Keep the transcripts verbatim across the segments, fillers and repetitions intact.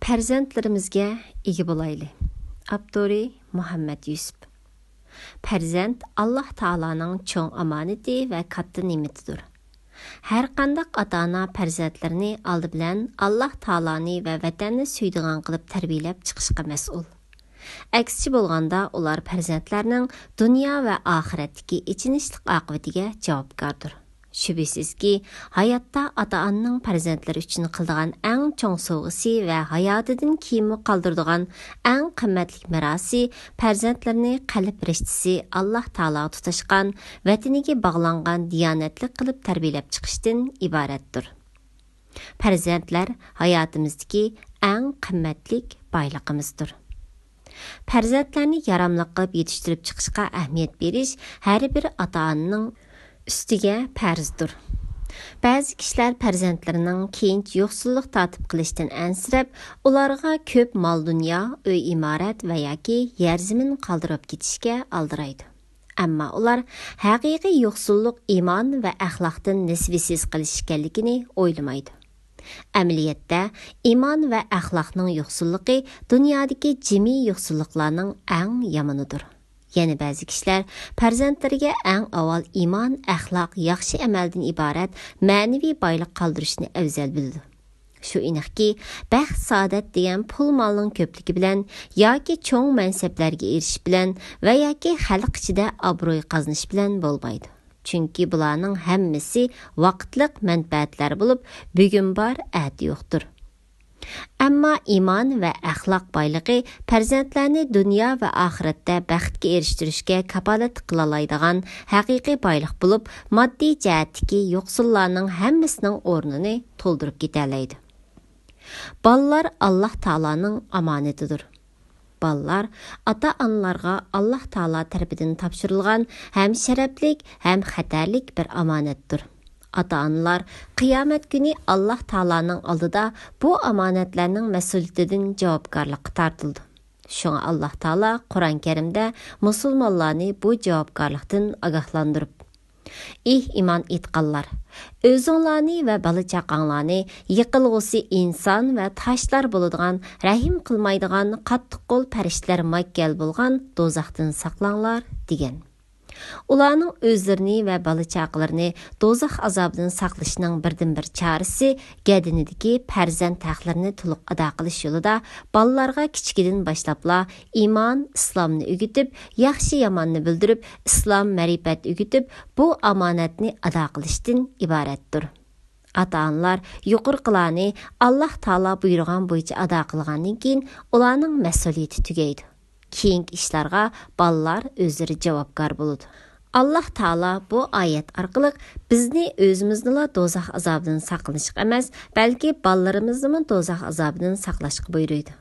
پەرزەنتلىرىمىزگە ئىگە بولايلى. ئاپتورى: مۇھەممەد يۈسۈپ. پەرزەنت ئاللاھ تائالانىڭ چوڭ ئامانىتى ۋە كاتتا نېمىتىدۇر. ھەرقانداق ئاتا-ئانا پەرزەنتلىرىنى ئالدى بىلەن ئاللاھ تائالانى ۋە ۋەتەننى سۆيىدىغان قىلىپ تەربىيەلەپ چىقىشقا مەسئۇل. ئەكسىچە بولغاندا، ئۇلار پەرزەنتلەرنىڭ دۇنيا ۋە ئاخىرەتتىكى ئېچىنىشلىق ئاقىۋىتىگە جاۋابكاردۇر. شۈبھىسىزكى، ھاياتتا ئاتا-ئانىنىڭ پەرزەنتلىرى ئۈچۈن قىلىدىغان ئەڭ چوڭ سوۋغىسى ۋە ھاياتىدىن كېيىنمۇ قالدۇرىدىغان ئەڭ قىممەتلىك مىراسى پەرزەنتلىرىنى قەلب رىشتىسى ئاللاھ تائالاغا تۇتاشقان، ۋەتىنىگە باغلانغان دىيانەتلىك قىلىپ تەربىيەلەپ چىقىشتىن ئىبارەتتۇر. پەرزەنتلەر ھاياتىمىزدىكى ئەڭ قىممەتلىك بايلىقىمىزدۇر. پەرزەنتلەرنى ياراملىق قىلىپ يېتىشتۈرۈپ چىقىشقا ئەھمىيەت بېرىش ھەر بىر ئاتا-ئانىنىڭ ئۈستىگە پەرزدۇر. بەزى كىشىلەر پەرزەنتلىرىنىڭ كېيىنچە يوقسۇللۇق تارتىپ قېلىشتىن ئەنسىرەپ، ئۇلارغا كۆپ مال-دۇنيا، ئۆي-ئىمارەت ۋە ياكى يەر-زېمىن قالدۇرۇپ كېتىشكە ئالدىرايدۇ. ئەمما ئۇلار ھەقىقىي يوقسۇللۇق ئىمان ۋە ئەخلاقتىن نېسىۋىسىز قېلىش ئىكەنلىكىنى ئويلىمايدۇ. ئەمەلىيەتتە، ئىمان ۋە ئەخلاقنىڭ يوقسۇللۇقى دۇنيادىكى جىمى يوقسۇللۇقلارنىڭ ئەڭ يامىنىدۇر. يەنە بەزى كىشىلەر پەرزەنتلىرىگە ئەڭ ئاۋۋال ئىمان، ئەخلاق، ياخشى ئەمەلدىن ئىبارەت مەنىۋى بايلىق قالدۇرۇشنى ئەۋزەل بىلىدۇ. شۇ ئېنىقكى، بەخت-سائادەت دېگەن پۇل-مالنىڭ كۆپلۈكى بىلەن ياكى چوڭ مەنسەپلەرگە ئېرىشىش بىلەن ۋە ياكى خەلق ئىچىدە ئابروي قازىنىش بىلەن بولمايدۇ. چۈنكى بۇلارنىڭ ھەممىسى ۋاقىتلىق مەنپەئەتلەر بولۇپ، بۈگۈن بار، ئەتە يوقتۇر. ئەمما ئىمان ۋە ئەخلاق بايلىقى پەرزەنتلەرنى دۇنيا ۋە ئاخىرەتتە بەختكە ئېرىشتۈرۈشكە كاپالەتلىك قىلالايدىغان ھەقىقىي بايلىق بولۇپ، ماددىي جەھەتتىكى يوقسۇللارنىڭ ھەممىسىنىڭ ئورنىنى تولدۇرۇپ كېتەلەيدۇ. بالىلار ئاللاھ تائالانىڭ ئامانىتىدۇر. بالىلار ئاتا-ئانىلارغا ئاللاھ تائالا تەرىپىدىن تاپشۇرۇلغان ھەم شەرەپلىك، ھەم خەتەرلىك بىر ئامانەتتۇر. ئاتا-ئانىلار قىيامەت كۈنى ئاللاھ تائالانىڭ ئالدىدا بۇ ئامانەتلەرنىڭ مەسئۇلىيىتىدىن جاۋابكارلىققا تارتىلىدۇ. شۇڭا ئاللاھ تائالا قۇرئان كەرىمدە مۇسۇلمانلارنى بۇ جاۋابكارلىقتىن ئاگاھلاندۇرۇپ، ئېھ ئىمان ئېيتقانلار! ئۆزۈڭلارنى ۋە بالا-چاقاڭلارنى يېقىلغۇسى ئىنسان ۋە تاشلار بولىدىغان، رەھىم قىلمايدىغان، قاتتىق قول پەرىشتىلەر مايكەل بولغان دوزاختىن ساقلاڭلار، دېگەن. ئۇلارنىڭ ئۆزلىرىنى ۋە بالا-چاقىلىرىنى دوزاخ ئازابىدىن ساقلىشىنىڭ بىردىنبىر چارىسى گەدىنىدىكى پەرزەنت ھەقلىرىنى تولۇق ئادا قىلىش يولىدا بالىلارغا كىچىكىدىن باشلاپلا ئىمان، ئىسلامنى ئۆگىتىپ، ياخشى-ياماننى بىلدۈرۈپ، ئىسلام، مەرىپەت ئۆگىتىپ، بۇ ئامانەتنى ئادا قىلىشتىن ئىبارەتتۇر. ئاتا-ئانىلار يۇقىرىقىلارنى ئاللاھ تائالا بۇيرۇغان بويىچە ئادا قىلغاندىن كېيىن، ئۇلارنىڭ مەسئۇلىيىتى تۈگەيدۇ. كېيىنكى ئىشلارغا بالىلار ئۆزلىرى جاۋابكار بولىدۇ. ئاللاھ تائالا بۇ ئايەت ئارقىلىق بىزنى ئۆزىمىزنىلا دوزاخ ئازابىدىن ساقلىنىشقا ئەمەس، بەلكى بالىلىرىمىزنىمۇ دوزاخ ئازابىدىن ساقلاشقا بۇيرۇيدۇ.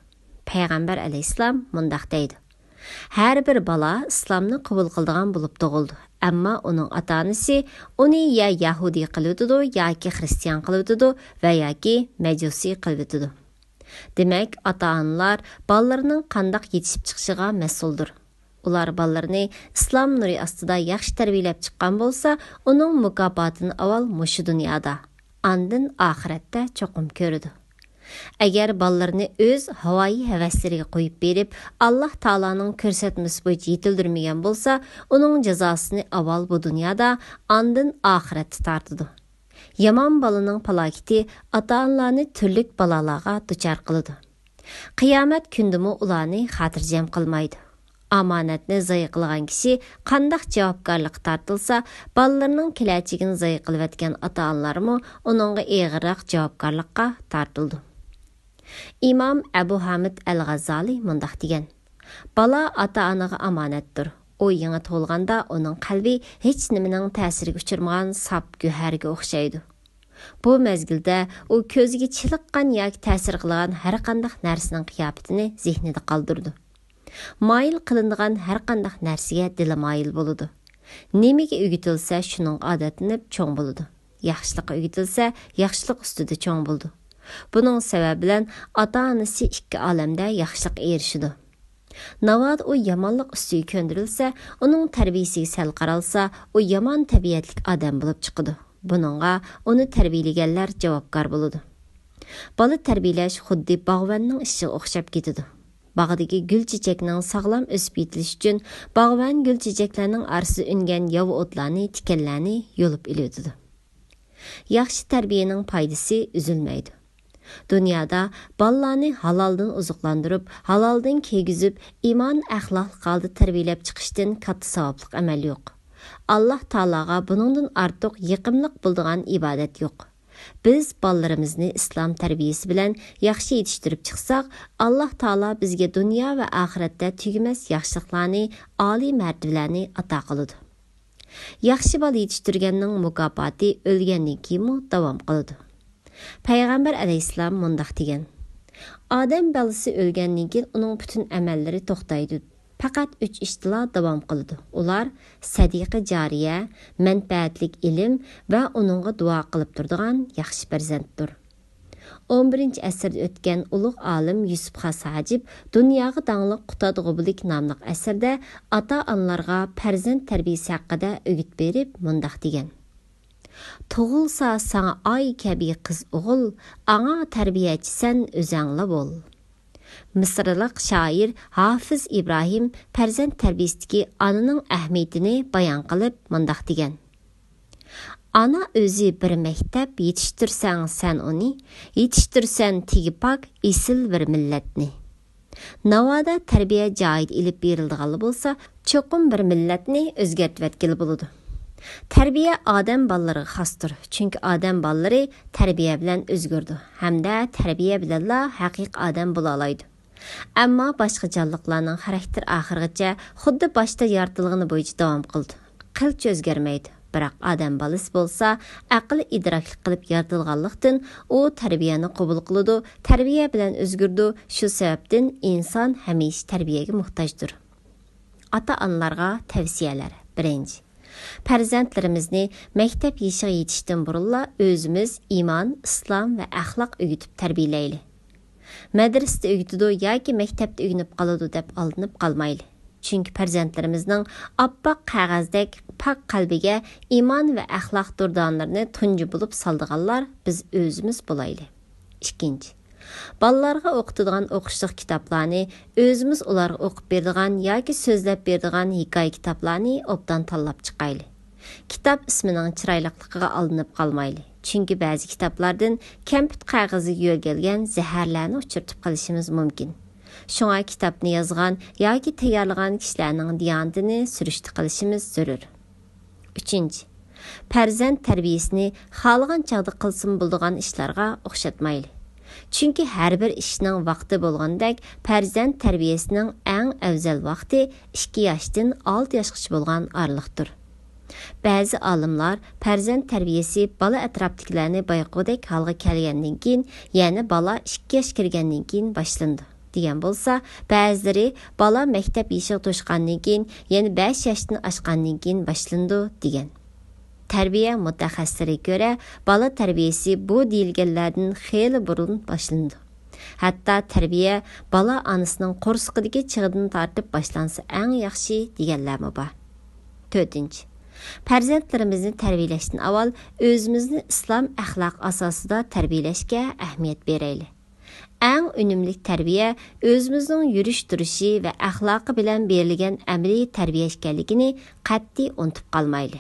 پەيغەمبەر ئەلەيھىسسالام مۇنداق دەيدۇ: ھەر بىر بالا ئىسلامنى قوبۇل قىلىدىغان بولۇپ تۇغۇلىدۇ، ئەمما ئۇنىڭ ئاتا-ئانىسى ئۇنى يا يەھۇدىي قىلىۋېتىدۇ، ياكى خرىستىيان قىلىۋېتىدۇ ۋە ياكى مەجۇسىي قىلىۋېتىدۇ. دېمەك، ئاتا-ئانىلار بالىلىرىنىڭ قانداق يېتىشىپ چىقىشىغا مەسئۇلدۇر. ئۇلار بالىلىرىنى ئىسلام نۇرى ئاستىدا ياخشى تەربىيەلەپ چىققان بولسا، ئۇنىڭ مۇكاپاتىنى ئاۋۋال مۇشۇ دۇنيادا، ئاندىن ئاخىرەتتە چوقۇم كۆرىدۇ. ئەگەر بالىلىرىنى ئۆز ھاۋايى ھەۋەسلىرىگە قويۇپ بېرىپ، ئاللاھ تائالانىڭ كۆرسەتمىسى بويىچە يېتىلدۈرمىگەن بولسا، ئۇنىڭ جازاسىنى ئاۋۋال بۇ دۇنيادا، ئاندىن ئاخىرەتتە تارتىدۇ. يامان بالىنىڭ پالاكىتى ئاتا-ئانىلارنى تۈرلۈك بالالاغا دۇچار قىلىدۇ. قىيامەت كۈندىمۇ ئۇلارنى خاتىرجەم قىلمايدۇ. ئامانەتنى زايە قىلغان كىشى قانداق جاۋابكارلىققا تارتىلسا، بالىلىرىنىڭ كېلەچىكىنى زايە قىلىۋەتكەن ئاتا-ئانىلارمۇ ئۇنىڭغا ئېغىرراق جاۋابكارلىققا تارتىلىدۇ. ئىمام ئەبۇ ھامىد ئەل غاززالى مۇنداق دېگەن: بالا ئاتا-ئانىغا ئامانەتتۇر. ئۇ يېڭى تۇغۇلغاندا ئۇنىڭ قەلبى ھېچ نېمىنىڭ تەسىرىگە ئۇچرىمىغان ساپ گۆھەرگە ئوخشايدۇ. بۇ مەزگىلدە ئۇ كۆزىگە چېلىققان ياكى تەسىر قىلغان ھەرقانداق نەرسىنىڭ قىياپىتىنى زېھنىدە قالدۇرىدۇ. مايىل قىلىنىدىغان ھەرقانداق نەرسىگە دىلى مايىل بولىدۇ. نېمىگە ئۆگىتىلسە، شۇنىڭغا ئادەتلىنىپ چوڭ بولىدۇ. ياخشىلىققا ئۆگىتىلسە، ياخشىلىق ئۈستىدە چوڭ بولىدۇ. بۇنىڭ سەۋەبى بىلەن ئاتا-ئانىسى ئىككى ئالەمدە ياخشىلىققا ئېرىشىدۇ. ناۋادا ئۇ يامانلىق ئۈستىگە كۆندۈرۈلسە، ئۇنىڭ تەربىيىسىگە سەل قارالسا، ئۇ يامان تەبىئەتلىك ئادەم بولۇپ چىقىدۇ. بۇنىڭغا ئۇنى تەربىيىلىگەنلەر جاۋابكار بولىدۇ. بالا تەربىيەلەش خۇددى باغۋەننىڭ ئىشىغا ئوخشاپ كېتىدۇ. باغدىكى گۈل چېچەكنىڭ ساغلام ئۆسۈپ يېتىلىشى ئۈچۈن باغۋەن گۈل چېچەكلەرنىڭ ئارىسىدا ئۈنگەن ياۋا ئوتلارنى، تىكەنلەرنى يۇلۇپ ئېلىۋېتىدۇ. ياخشى تەربىيەنىڭ پايدىسى ئۈزۈلمەيدۇ. دۇنيادا بالىلارنى ھالالدىن ئوزۇقلاندۇرۇپ، ھالالدىن كىيگۈزۈپ، ئىمان ئەخلاقلىق ھالدا تەربىيەلەپ چىقىشتىن كاتتا ساۋابلىق ئەمەل يوق. ئاللاھ تائالاغا بۇنىڭدىن ئارتۇق يېقىملىق بولىدىغان ئىبادەت يوق. بىز بالىلىرىمىزنى ئىسلام تەربىيەسى بىلەن ياخشى يېتىشتۈرۈپ چىقساق، ئاللاھ تائالا بىزگە دۇنيا ۋە ئاخىرەتتە تۈگىمەس ياخشىلىقلارنى، ئالىي مەرتىۋىلەرنى ئاتا قىلىدۇ. ياخشى بالا يېتىشتۈرگەننىڭ مۇكاپاتى ئۆلگەندىن كېيىنمۇ داۋام قىلىدۇ. پەيغەمبەر ئەلەيھىسسالام مۇنداق دېگەن: ئادەم بالىسى ئۆلگەندىن كېيىن ئۇنىڭ پۈتۈن ئەمەللىرى توختايدۇ. پەقەت ئۈچ ئىشتىلا داۋام قىلىدۇ. ئۇلار سەدىقە جارىيە، مەنپەئەتلىك ئىلىم ۋە ئۇنىڭغا دۇئا قىلىپ تۇرىدىغان ياخشى پەرزەنتتۇر. ئون بىرىنچى ئەسىردە ئۆتكەن ئۇلۇغ ئالىم يۈسۈپ خاس ھاجىپ دۇنياغا داڭلىق قۇتادغۇ بۆلىكى ناملىق ئەسىرىدە ئاتا-ئانىلارغا پەرزەنت تەربىيەسى ھەققىدە ئۆگىتىپ بېرىپ مۇنداق دېگەن: تۇغۇلسا ساڭا ئاي كەبى قىز ئوغۇل، ئاڭا تەربىيەچى سەن ئۆزەڭلا بول. مىسىرلىق شائىر ھافىز ئىبراھىم پەرزەنت تەربىيىسىدىكى ئانىنىڭ ئەھمىيىتىنى بايان قىلىپ مۇنداق دېگەن: ئانا ئۆزى بىر مەكتەپ، يېتىشتۈرسەڭ سەن ئۇنى، يېتىشتۈرسەن تېگى پاك، ئېسىل بىر مىللەتنى. ناۋادا تەربىيە جايىدا ئېلىپ بېرىلىدىغانلا بولسا، چوقۇم بىر مىللەتنى ئۆزگەرتىۋەتكىلى بولىدۇ. تەربىيە ئادەم بالىلىرىغا خاستۇر، چۈنكى ئادەم بالىلىرى تەربىيە بىلەن ئۆزگىرىدۇ ھەمدە تەربىيە بىلەنلا ھەقىقىي ئادەم بولالايدۇ. ئەمما باشقا جانلىقلارنىڭ خاراكتېرى ئاخىرغىچە خۇددى باشتا يارىتىلغىنى بويىچە داۋام قىلىدۇ. قىلچە ئۆزگەرمەيدۇ. بىراق ئادەم بالىسى بولسا ئەقلى ئىدراكلىق قىلىپ يارىتىلغانلىقتىن، ئۇ تەربىيەنى قوبۇل قىلىدۇ، تەربىيە بىلەن ئۆزگىرىدۇ. شۇ سەۋەبتىن ئىنسان ھەمىشە تەربىيەگە موھتاجدۇر. ئاتا-ئانىلارغا تەۋسىيەلەر. بىرىنچى، پەرزەنتلىرىمىزنى مەكتەپ يېشىغا يېتىشتىن بۇرۇنلا ئۆزىمىز ئىمان، ئىسلام ۋە ئەخلاق ئۆگىتىپ تەربىيەلەيلى. مەدرىسىدە ئۆگىتىدۇ ياكى مەكتەپتە ئۆگىنىپ قالىدۇ دەپ ئالدىنىپ قالمايلى. چۈنكى پەرزەنتلىرىمىزنىڭ ئاپئاق قەغەزدەك پاك قەلبىگە ئىمان ۋە ئەخلاق دۇردانىلىرىنى تۇنجى بولۇپ سالىدىغانلار بىز ئۆزىمىز بولايلى. ئىككىنچى، بالىلارغا ئوقۇتىدىغان ئوقۇشلۇق كىتابلارنى، ئۆزىمىز ئۇلارغا ئوقۇپ بېرىدىغان ياكى سۆزلەپ بېرىدىغان ھېكايە كىتابلارنى ئوبدان تاللاپ چىقايلى. كىتاب ئىسمىنىڭ چىرايلىقلىقىغا ئالدىنىپ قالمايلى، چۈنكى بەزى كىتابلاردىن كەمپۈت قەغىزىگە يۆگەلگەن زەھەرلەرنى ئۇچرىتىپ قېلىشىمىز مۇمكىن. شۇڭا كىتابنى يازغان ياكى تەييارلىغان كىشىلەرنىڭ دىيانىتىنى سۈرۈشتە قىلىشىمىز زۆرۈر. ئۈچىنچى، پەرزەنت تەربىيىسىنى خالىغان چاغدا قىلسىمۇ بولىدىغان ئىشلارغا ئوخشاتمايلى. چۈنكى ھەر بىر ئىشنىڭ ۋاقتى بولغاندەك، پەرزەنت تەربىيىسىنىڭ ئەڭ ئەۋزەل ۋاقتى ئىككى ياشتىن ئالتە ياشقىچە بولغان ئارىلىقتۇر. بەزى ئالىملار پەرزەنت تەربىيىسى بالا ئەتراپتىكىلەرنى بايقىغۇدەك ھالغا كەلگەندىن كېيىن، يەنى بالا ئىككى ياشقا كىرگەندىن كېيىن باشلىنىدۇ، دېگەن بولسا، بەزىلىرى بالا مەكتەپ يېشىغا توشقاندىن كېيىن، يەنى بەش ياشتىن ئاشقاندىن كېيىن باشلىنىدۇ، دېگەن. تەربىيە مۇتەخەسسىسلىرىگە كۆرە، بالا تەربىيىسى بۇ دېيىلگەنلەردىن خېلى بۇرۇن باشلىنىدۇ. ھەتتا تەربىيە بالا ئانىسىنىڭ قورسىقىدىكى چېغىدىن تارتىپ باشلانسا ئەڭ ياخشى، دېگەنلەرمۇ بار. تۆتىنچى، پەرزەنتلىرىمىزنى تەربىيەلەشتىن ئاۋۋال ئۆزىمىزنى ئىسلام ئەخلاق ئاساسىدا تەربىيەلەشكە ئەھمىيەت بېرەيلى. ئەڭ ئۈنۈملۈك تەربىيە ئۆزىمىزنىڭ يۈرۈش-تۇرۇشى ۋە ئەخلاقى بىلەن بېرىلگەن ئەمەلىي تەربىيە ئىكەنلىكىنى قەتئىي ئۇنتۇپ قالمايلى.